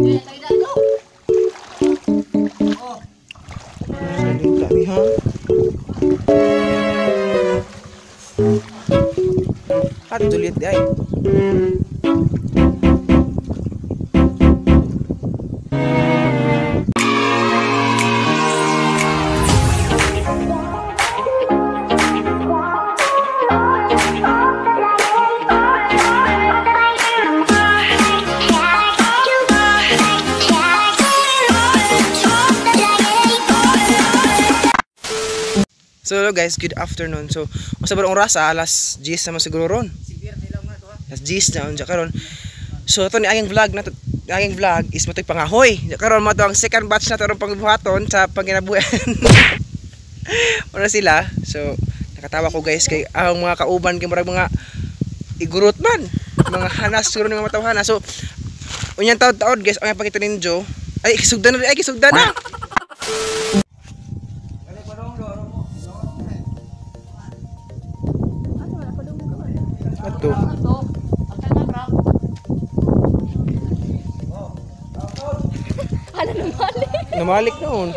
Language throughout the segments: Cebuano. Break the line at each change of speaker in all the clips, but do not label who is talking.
Ha? At Juliet di ay. So hello guys, good afternoon. So, unsa ba ang oras? Alas 10 naman siguro ron. Alas 10 na unja karon. So ito ni aging vlog na to, aging vlog is matoy pangahoy. Karon mo to ang second batch na to ron pangbuhaton sa panginabuhian. Wala sila. So nakatawa ko guys kay ang mga kauban kay murag mga igurot man, mga hanas siguro nga matawhana. So unyang taod-taod guys, ang pakita ninyo. Ay kisugdan na, ay kisugdan na. Ato.
Ano namalik?
Namalik noon.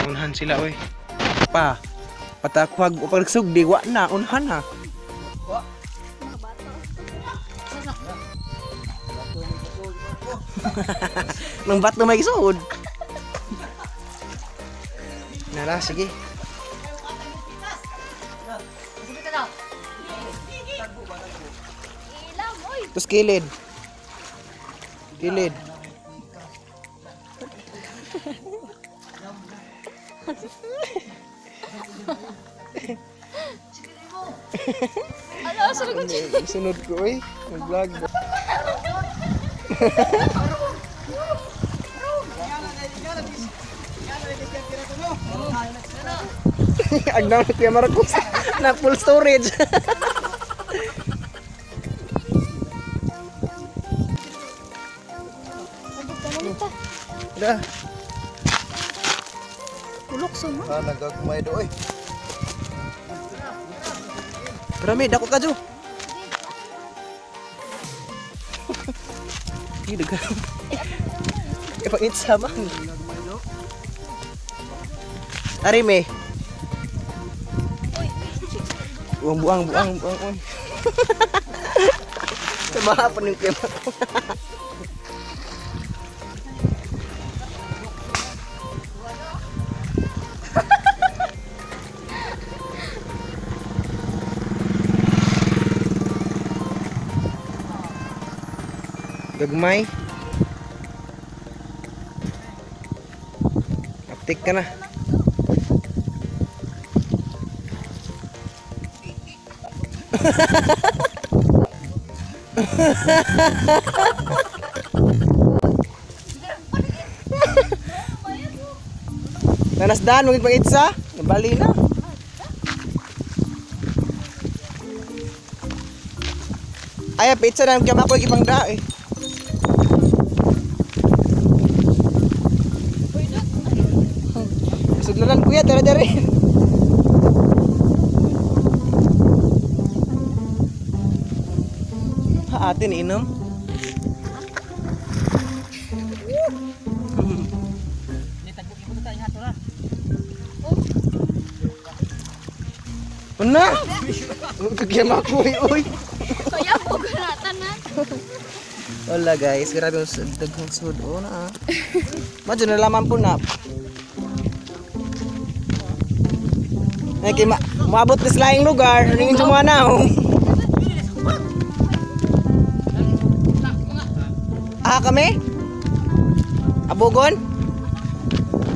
Unhan sila oy. Pa. Patakwag o pagsugdi wa na unhan ha. Nang bato may isuod. Nala sige. Terus kilid. Kilid.
Ano, sunod ko.
Sunod ko eh. Mag-vlog. Agnaw na Kuya Marcos na full storage. Dah.
Kulok sa mo.
Ah, nagagmay do eh.
Rami, dako ka jo. Hindi ka. Ipang-itsa man. Ari me. Buang buang buang buang. Buang. Sama pa ning Kuya Marcos. Gagmay. Aptik ka na. Nanasdan, maging pang-itsa. Nabali na. Ay, pizza na. Kaya ako ikipang da eh. Suglalan kuya, tara dere. Ha, atin inom. Una. Kaya makuy oy.
Kaya po tanan.
Wala guys, grabe ang daghang sud oh na. Madyo nalaman po na. Ay, kay maabot na sa laing lugar, ringin sa mga naong. Ah, kami? Abugon?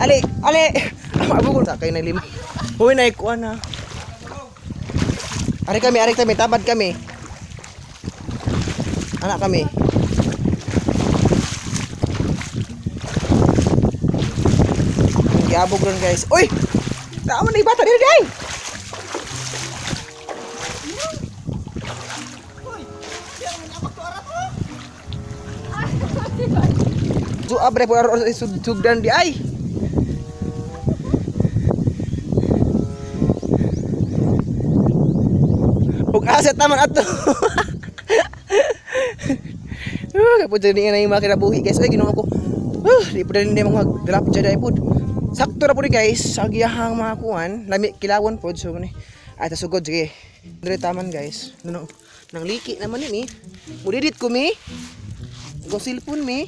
Ali, ali. Abugon sa kay na lima. Uy, naikuan na. Ari kami, tabad kami. Anak kami. Giabog ron guys. Uy! Tama na ibata diri day. Ju abre po aro sugdan di ay. Ug asa taman ato. Kapod dili na yung mga kinabuhi guys. Ay Ginoo ko. Di po dali mga drop jud ay pod. Sakto ra po ni guys sa giyahang mga kuan, lami kilawon pod so ni. Ay tasugod sige. Dire taman guys. Ano nang liki naman ni. Mudidit ko mi. Go cellphone mi.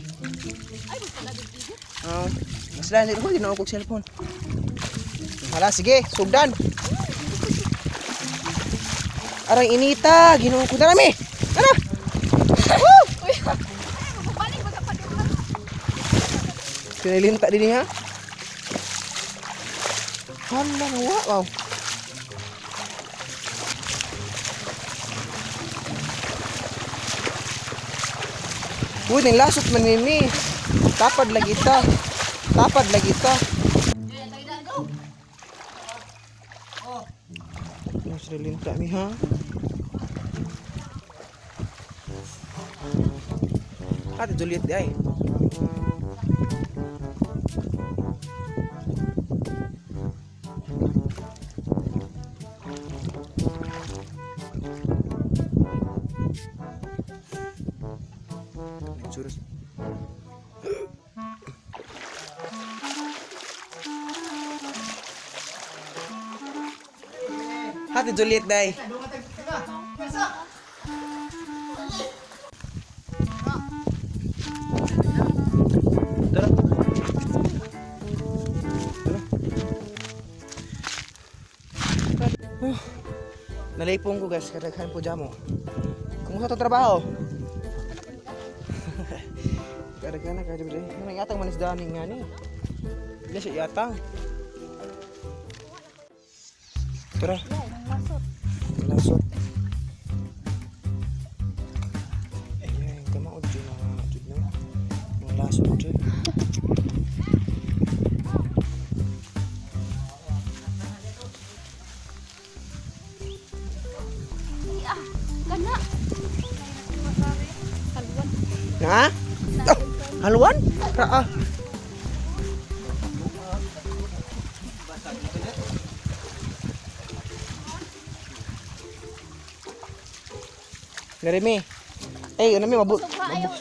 Ay, magpalagig.
Oh, masla ko Ginoo ko cellphone. Hala sige, sugdan. Arang inita, Ginoo ko dara mi. Tara. Woo!
Uy. Balik ba ka pa?
Pinilinta din niya. Hala, nawa. Wow. Uy, ning lasot man mimi. Tapad lagi ta. Tapad lagi ta. Mas linta mi ha. Ate Juliet di ay. Churros. Ate Juliet day. Tara. Tara. Oh, nalipong ko guys, kadaghan po jamo. Kumusta to trabaho? Kadaghan na kadyo dai. Nang yatang manis dani nga ni. Dili siya yatang. Tara. Lasot. Ay, kamaod jud na jud na. Ang lasot jud.
Ah, kana. Haluan.
Na? Oh, haluan? Raa. Narimi. Eh, ano mi mabuk.
Ayaw.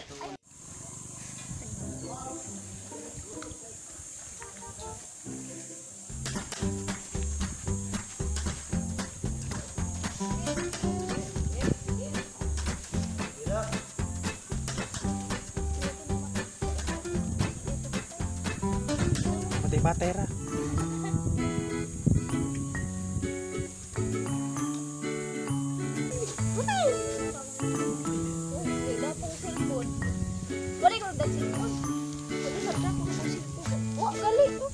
Patay-patay ra.
Wala ko nagdal cellphone. Wala sa ko sa cellphone. Wa gali ko.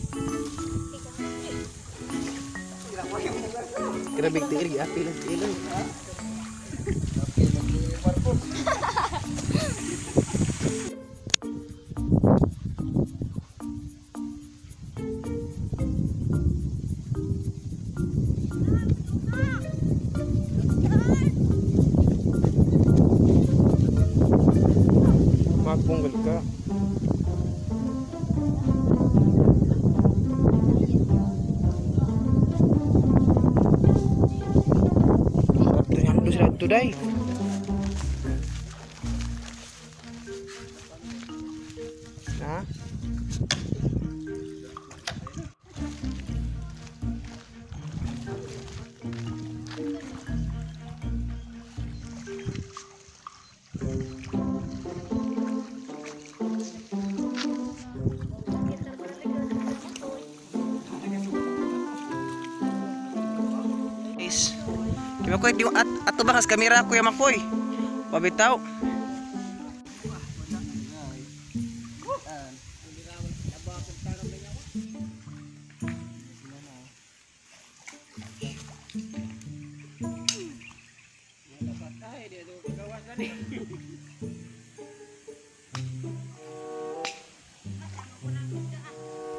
Grabe tiil giapil ang tiil. Magpunggal ka. Today. Ha? Guys, Makoy, di at ato ba kas kamera Kuya Makoy? Pabitaw.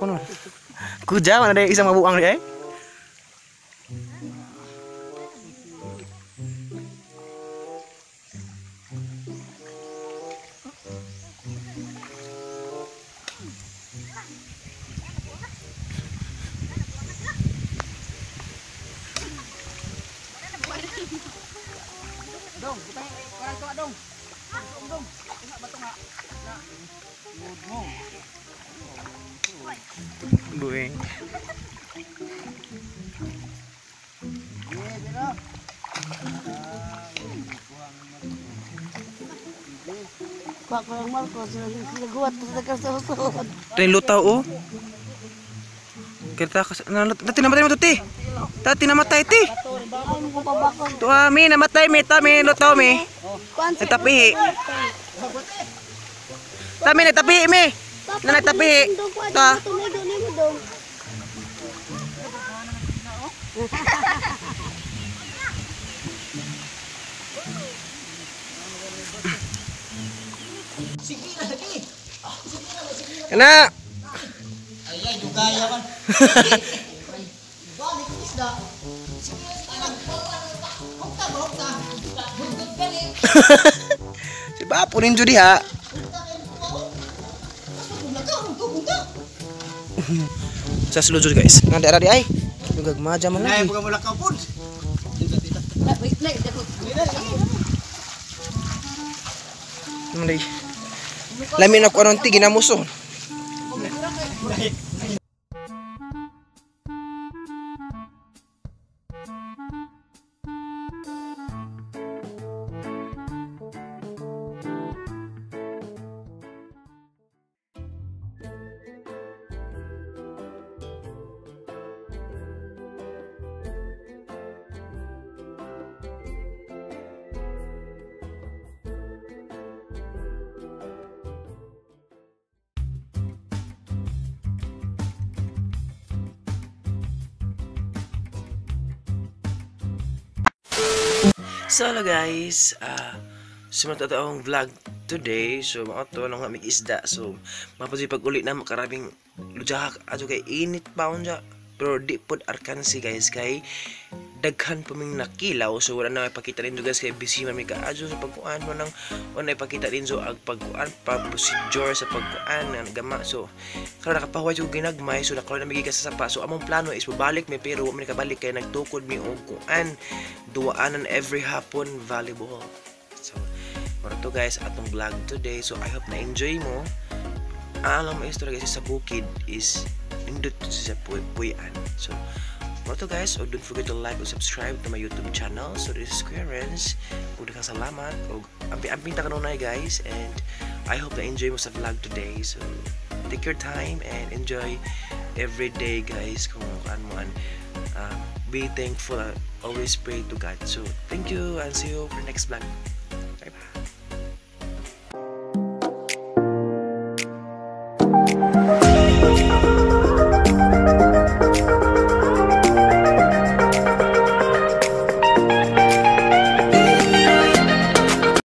kuno. Kuja mana ada isang mabuang di ay.
Dong, kita orang tua dong. Dong, dong. Tengok batu ngak. Nak. Mo.
Buing.
Pak ko ang Marcos, sinaguat sa kasulod.
Ito yung lutaw oh. Kita kas tati namatay mo to ti. Tati namatay ti.
Ay mo pabakon.
To mi namatay mi ta mi lutaw mi.
Kuan sa
Nagtapihi. Tami nagtapihi mi. Na nagtapihi. Ta.
Tumigo nimo dong.
Kana.
Ay, ay, dugaya man. Balik isda. Sige, alang. Hukta ba, hukta? Bundot gali.
Si Bapo ninjo diha.
Hukta kayo ko. Hukta.
Sa sulod guys. Nanda ra di ay. Nagagmadya man
Nay,
lagi.
buka mula ka pun.
Malay. Lami na ko aron ti ginamuso. So hello guys, sumunod ato ang vlog today. So mga to nang mig isda. So mapasoy pag uli na makarabing lujahak adto kay init pa unja. Pero di pod arkansi guys kay daghan pa ming nakilaw. So wala na ipakita rin guys kay busy man mi kaadyo sa pagkuan mo nang wala na ipakita din so ang pagkuan pa procedure sa pagkuan ang gama. So karon nakapahuway jud ginagmay, so nakaroon na mi gikas sa sapa. So among plano is mobalik mi pero wa mi nakabalik kay nagtukod mi og kuan duwaanan every hapon volleyball. So mao to guys atong vlog today. So I hope na enjoy mo. Ang alam mo istorya guys sa bukid is nindot sa puy-an. So mao to guys, og don't forget to like and subscribe to my YouTube channel. So this is Kuya Renz. Ug daghang salamat og ampi-amping ta kanunay guys, and I hope na enjoy mo sa vlog today. So take your time and enjoy every day guys. Kung ano man, be thankful, always pray to God. So thank you and see you for next vlog.